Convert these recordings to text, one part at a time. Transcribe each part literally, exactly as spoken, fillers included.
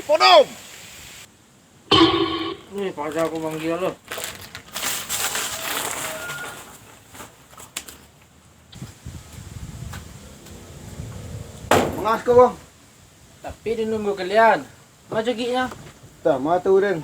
Podom! Ni paja aku manggil lo. Mangas ko, Bang? Tapi dia nunggu kalian. Ma cagiknyo? Tah, ma tu den.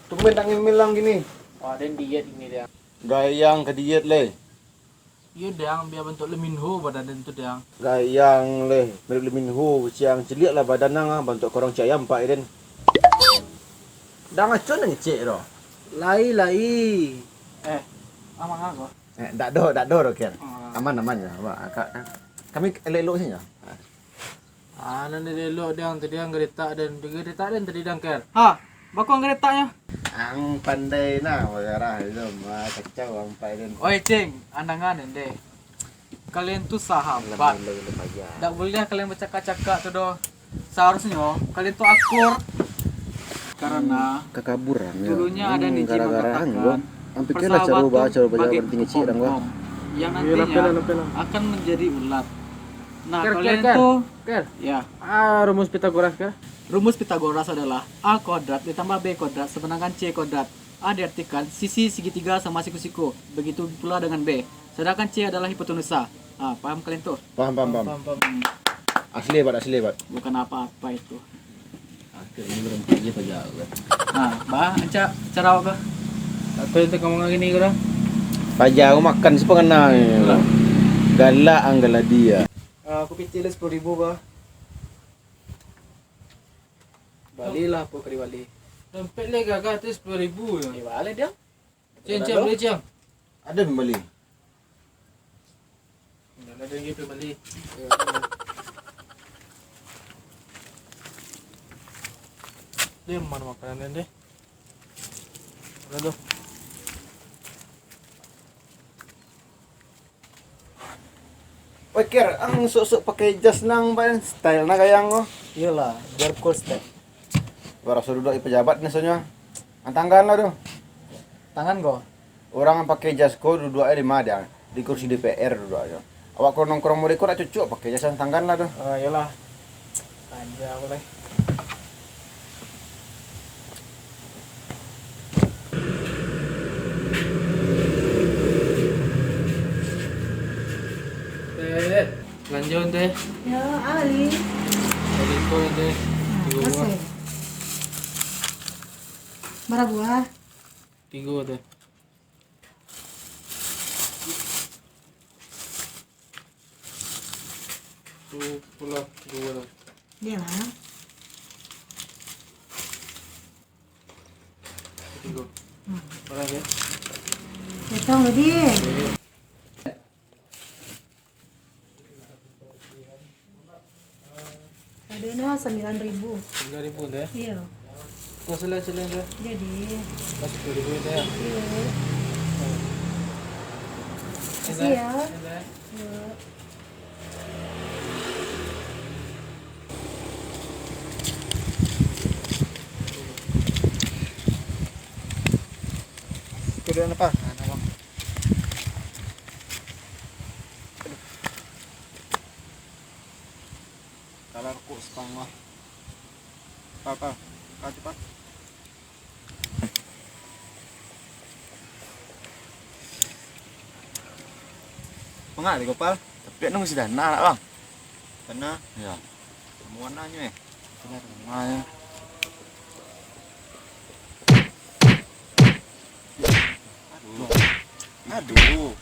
Tumben tak ngimilang gini. Wah, den diet ini dia. Gayang ka diet, leh. Iyo, Dang, bia bantuak Lee Min Ho badan den tu, Dang. Gayang, leh, mirip Lee Min Ho, siang ciliak lah badan nang, ah, bantuak korong cik ayam, Pak Iden. Dang acun nan ngecek tu. Lai, lai. Eh, aman ko? Eh, dak doh, dak doh, Roker. Ah. Aman, aman je. Wah, ka-, ka-, kami elok-elok sajo. Ah, nan elok-elok, Dang, tadi ang geletak, dan geletak, dan tadi, Dang, Ker. Ha, bakong geletaknyo. Ang pandai nah bagarah itu, mah, kacau ang pandai. Oi, Cing, andangan, deh. Kalian tu sahabat. Alah, alah, alah, payah. Dak boleh kalian bacakak-cakak tu doh. Seharusnyo kalian tu akur. Karena Hmm, kakabur ang, yo. Dulunya ada Hmm, Niji gara-gara ang, mengatakan, yo. Ang pikirlah caro persahabatan ba-, caro ba-, bagaikan berhenti ngecek, dang, wah. Kepompong yang Iyo, lapeh lah, nantinya lapeh lah. akan menjadi ulat. Nah, Ker, Ker, kalian Ker. tu, Ker. Ya. Ah, rumus Pitagoras, Ker. Rumus Pitagoras adalah A kuadrat ditambah B kuadrat sama dengan C kuadrat. A diartikan sisi segitiga sama siku-siku. Begitu pula dengan B. Sedangkan C adalah hipotenusa. Ah, paham kalian tu? Paham, paham, paham. Paham, paham. Asli, Bat, asli, Bat. Bukan apa-apa itu. Akhirnya berhenti je paja, Bat. Ah, bah, ancak cara awak, bah? Aku yang tengah ngomong gini, Kura. Paja aku makan si pengenal ni. Itulah. Galak ang galak dia. Ah, aku pitih lah sepuluh ribu, bah. Balilah apa ka dibali. Dompet le gagah tu sepuluh ribu je. Eh, bali dia. Ceng, ceng, beli, ceng. Ada pembali. Dah ada lagi pembali. Dia mana makanan dia? Udah tu. Weh, Ker, ang sok-sok pakai jas nang, Pak, style na gayang ko. Iyolah, biar cool style. Baraso duduak di pejabat ni sonyo. Ang tanggan lah tu. Tangan ko? Urang pakai jas ko duduak di ma dia? Di kursi D P R duduaknyo. Awak ko nongkrong model ko nak cucuk pakai jas ang tanggan lah tu. Ah, iyolah. Aja aku leh. Eh, lanjut, Teh. Ya, Ali. Balik ko, Teh. Nah, tigo buah. Selesai. Bara buah? Tigo, Teh. Tu pulang dua lah. Dia lah. Tigo. Hmm. Barang, ya? Potong tadi. Adonyo sambilan ribu. Sambilan ribu tu, ya? Iyo. Kau selain-selain tu? Jadi. Pas sepuluh ribu tu, ya? Iyo. Makasih, ya. Selain. Iyo. Kedua apa? Nah, nah, Bang. Kalah rokok setangah. Apa, apa? Ah, cepat. Mangak di Gopal? Tapi nang sudah nak, Bang. Kena? Ya. Kamu warnanya, eh? Kena, kena, ya. Aduh. Aduh.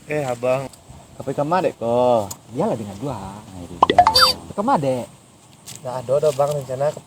Eh, abang. Ka pai kama dek ko? Bialah dengan dua. Kama dek? Ndak ado doh, Bang, rencana ka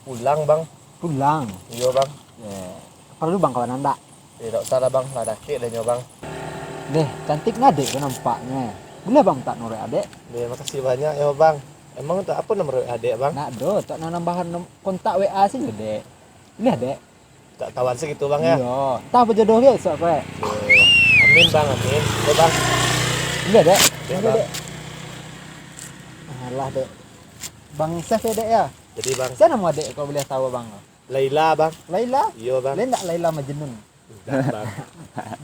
pulang, Bang. Pulang? Iyo, Bang. Eh, paralu, Bang, kawan anda? Eh, ndak usah lah, Bang. Lah dakek dah nyo, Bang. Deh, cantik nadek tu nampaknyo. Buliah, Bang, tak norek adek? Deh, makasih banyak yo, Bang. Emang tak apo nomor adek, Bang? Ndak ado, tak nambahan nom-, kontak W A sajo, Dek. Iliah, Dek. Tak tawan sakitu, Bang, ya? Iyo. Tah bajodoh ge esok ko, eh. Amin, Bang, amin. Yo, Bang. Iliah, Dek. Yo, Iliah, Bang. Dek. Alah, Dek. Bang Sef ya, Dek, ya? Jadi, Bang. Sia namo adek, kalau boleh tahu, Bang? Laila, Bang. Laila? Iyo, Bang. Lain ndak Laila Majnun? Ndak, Bang.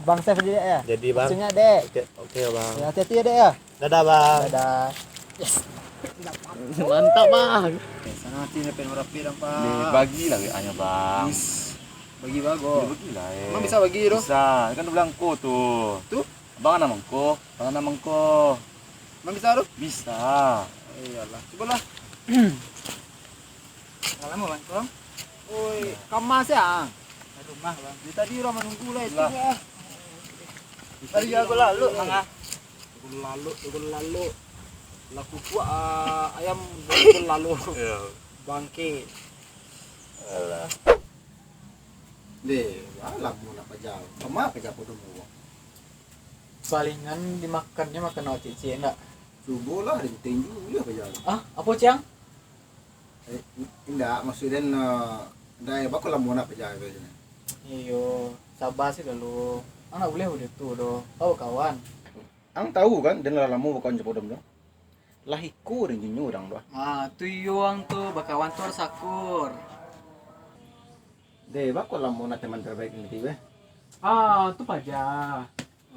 Bang Sef jadi, Dek, ya? Jadi, Bang. Maksudnya, Dek. Oke, oke, Bang. Ya, hati-hati ya, Dek, ya? Dadah, Bang. Dadah. Yes. Mantap, Bang. Eh, sana hati ni pengen rapi, Bang, Pak. Ni, bagilah W A-nyo, Bang. Is. Bagi bago. Ya, bagilah, eh. Emang bisa bagi tu? Bisa. Kan udah bilang ko tu. Tu? Abang anak mangko, abang anak mangko. Emang bisa tu? Bisa. Iyalah, cubolah. Lah lamo, Bang, tolong. Oi, ka ma sia? Ka rumah, Bang. Dari tadi urang manunggu lah itu, lah. Tadi aku lalu, Bang, ah. Aku lalu, aku lalu. Lah kukuak, ah, ayam aku lalu. Iya. Bangke. Alah. Deh, alah, mau nak paja. Ka ma paja ko doh, Bang? Palingan dimakannyo makan awak ciek-ciek, ndak? Cubolah, den tengok dulu lah, paja. Ah, apo, Ciang? Eh, in-, indak, maksud den, eh, dai, bako lamo nak paja ko. Iyo, saba se dulu. Ang ndak buliah baitu tu doh. Kau bakawan. Ang tahu kan, den lah lamo bakawan jo Podom tu? Lah iko den jinyo urang tu. Ah, tu iyo ang tu, bakawan tu harus akur. Deh, bako lamo nak teman terbaik nanti, weh? Ah, tu paja.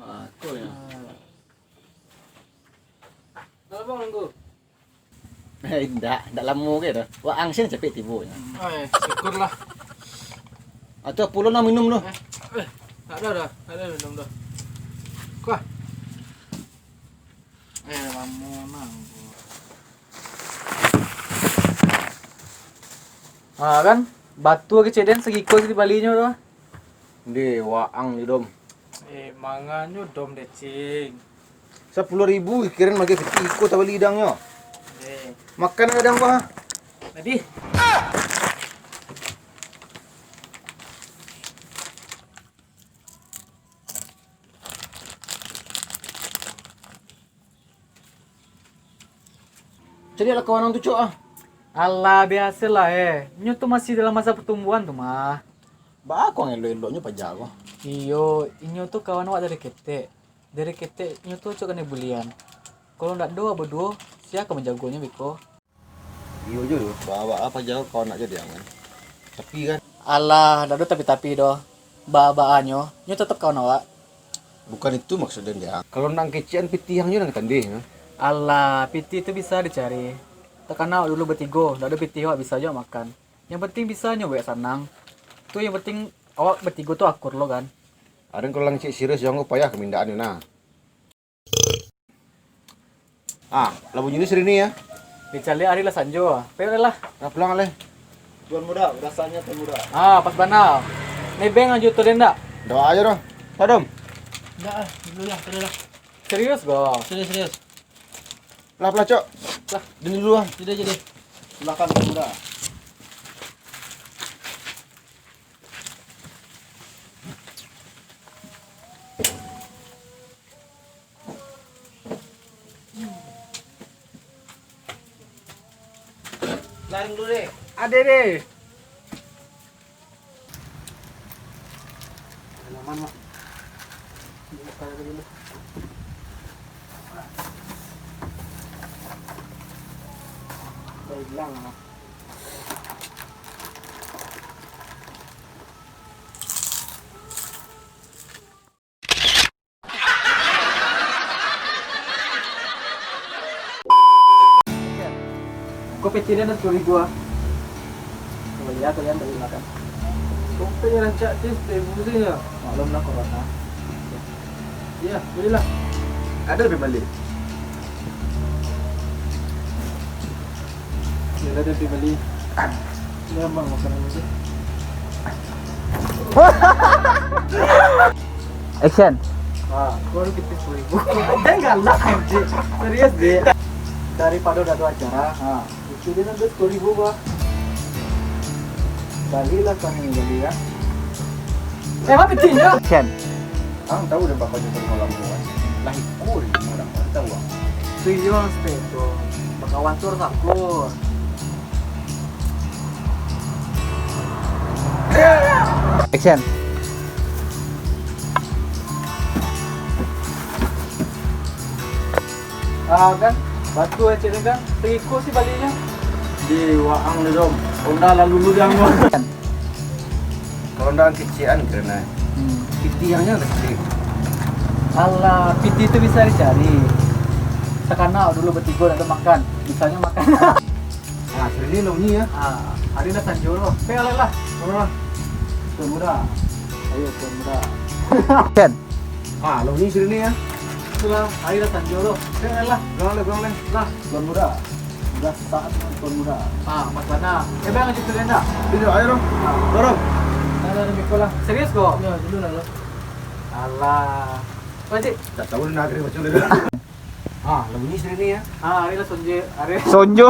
Ah, tu ya. Ah. Kalau Bang Anggu? Eh, indak, indak lamo ge doh. Wak ang sen capek tibo nyo. Ai, syukurlah. Atau pulo nak minum tu? Eh, eh, tak ada dah, tak ada minum dah. Kuah. Eh, lamo nang. Ah, kan? Batua kecek den sagiko se dibalinyo tu. Ndeh, waang ni, Dom. Eh, manganyo, Dom, deh, Cing. Sapuluah ribu kirin mangke piti iko tabali idangnyo. Ndeh. Makan kadang, bah. Tadi. Caliaklah kawan ang tu, Cok, ah. Alah, biasolah, eh. Inyo tu masih dalam masa pertumbuhan tu mah. Baa ko ang elok-eloknyo paja ko? Iyo, inyo tu kawan awak dari ketek. Dari ketek inyo tu acok kanai bulian. Kalau ndak ado awak baduo, sia ka manjagonyo beko? Iyo juo tu, baa-baa paja ko kawan awak jadi ang kan. Tapi kan. Alah, ndak ado tapi-tapi doh. Baa-baanyo, nyo tetap kawan awak. Bukan itu maksud den, Diang. Kalau nak kecekan pitih ang jo nan tandih, nah. Alah, pitih tu bisa dicari. Takana awak dulu batigo, ndak ado pitih awak bisa jo makan. Yang penting bisa nyo buek sanang. Tu yang penting awak batigo tu akur lo kan. Aden kalau lah ngecek serius, jangan ko payah ka mindaan nyo, nah. Ah, lah bunyi ni sirin ni, ya. Dicaliak ari lah sanjo. Payah lah. Nah, pulang, leh. Tuan muda, rasanya Tuan muda. Ah, pas bana. Nebeng ajo tu, den, ndak? Doa ajo doh. Sadom. Ndak, ah, dulu lah, dulu lah. Serius, go? Serius, serius. Lah, lah, Cok. Lah. Den dulu, ah. Jadi, jadi. Silakan, Tuan muda. Laring dulu deh. Ade deh. Aman, Mak. Buka lagi dulu. Udah hilang, Mak. Ko piti den ado sapuluah ribu ah. Kalau iya, kalian bali makan. Kopenya rancak tu, seribu saja. Maklum lah, corona. Iya, balilah. Ada lebih balik. Iya, ada lebih balik. Iya, Bang, makanan itu. Action. Ah, baru kita seribu. Jangan galak, anjir. Serius, deh. Daripada udah ada acara, ha, itu dia nambah sepuluh ribu, Pak. Balilah kami, bali, ya. Eh, apa pitinya? Action. Ang tahu dah bapaknya terima lamu, kan? Lah, ikut ini orang, kan? Tahu, Bang? Itu iya, Mas, itu. Bakawan tuh harus akur. Action. Ah, kan? Batu aja kan? Teriko sih balinya. Di waang ni, Dom. Honda lalu lu di angin. Kalau ndak kecian kena. Hmm. Pitiangnyo kecil. Alah, piti tu bisa dicari. Sakana dulu batigo dak ado makan. Misalnyo makan. Ah, sini lo ni ya. Ah, hari lah sanjo lo. Pe, alah lah. Mana lah? Tuan muda. Ayo, tuan muda. Ken. Ah, lo ni sini ya. Itulah, hari lah sanjo lo. Pe, alah lah. Pulang deh, pulang deh. Lah, tuan muda. Udah saat tuan muda. Ah, Mas Bana. Eh, bang, lanjut dulu dah. Iya, ayo dong. Dorong. Nah, nah, mikol lah. Serius kok? Ya, dulu lah lo. Alah. Lanjut. Tak tahu nak kira macam mana. Ah, lagu ni sini ya. Ah, hari lah sanjo. Hari. Sanjo.